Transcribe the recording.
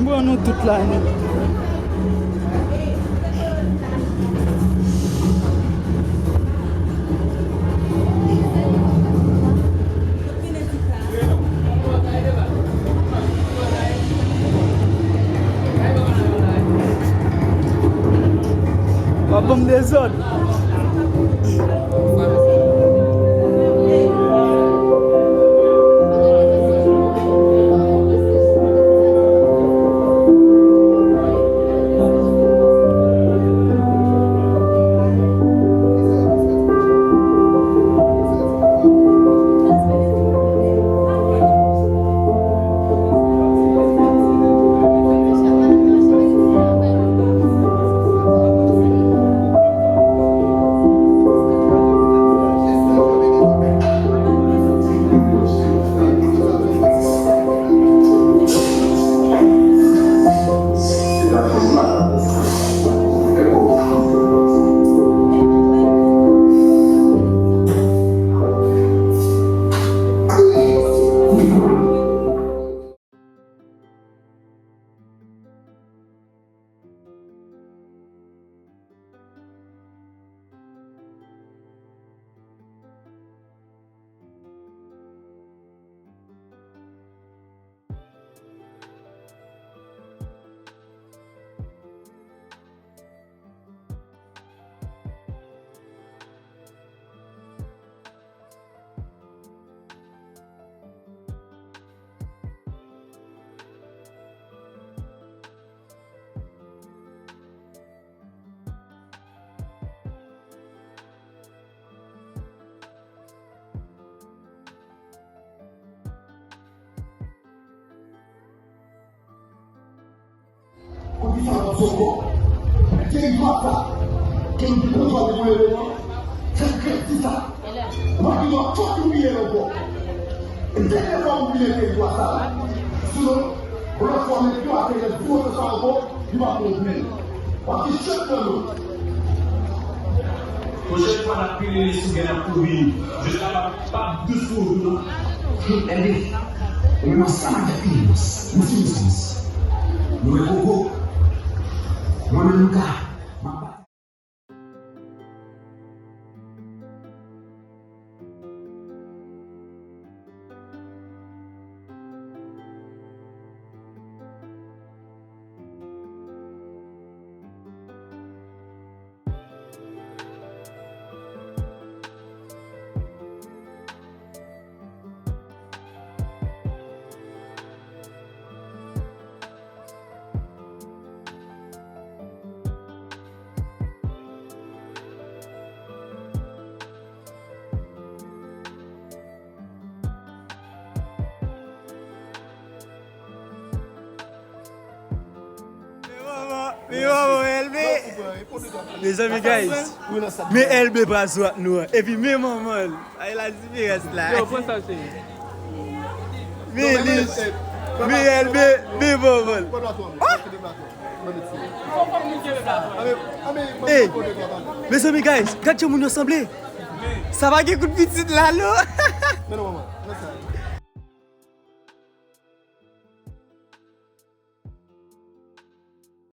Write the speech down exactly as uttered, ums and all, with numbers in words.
M pran nou tout la, non. W ap ban m dezòd. Poukisa w ap sòt? Teritwa sa ke nou te kontwole pou le moman, se kredi sa. Ou pa gen dwa fòk nou bliye l ankò. E dènye fwa nou bliye teritwa sa, sinon, yon lòt fwa, met pye w atè, di w sa ankò, li p ap konprann. W ap di chèf nan nou. Pwochèn fwa n ap pile li sou gen n ap kouri. Jiska la p ap dous pou ou non. Èlbe, ou menm ansanm avèk Ilyas, nou se yon sans. Nou wè koko. Mwen menm m ka. M ap Mezanmi, guys. Men Èlbe pa sou ak nou an. Epi men manman l. Ay la diferans la. Yo, pran sa, cheri. Men li. Men Èlbe, men manman l. Ey, mezanmi, guys, gad jan moun yo sanble. Sa pa gen kout pitit la, non. Men non, manman.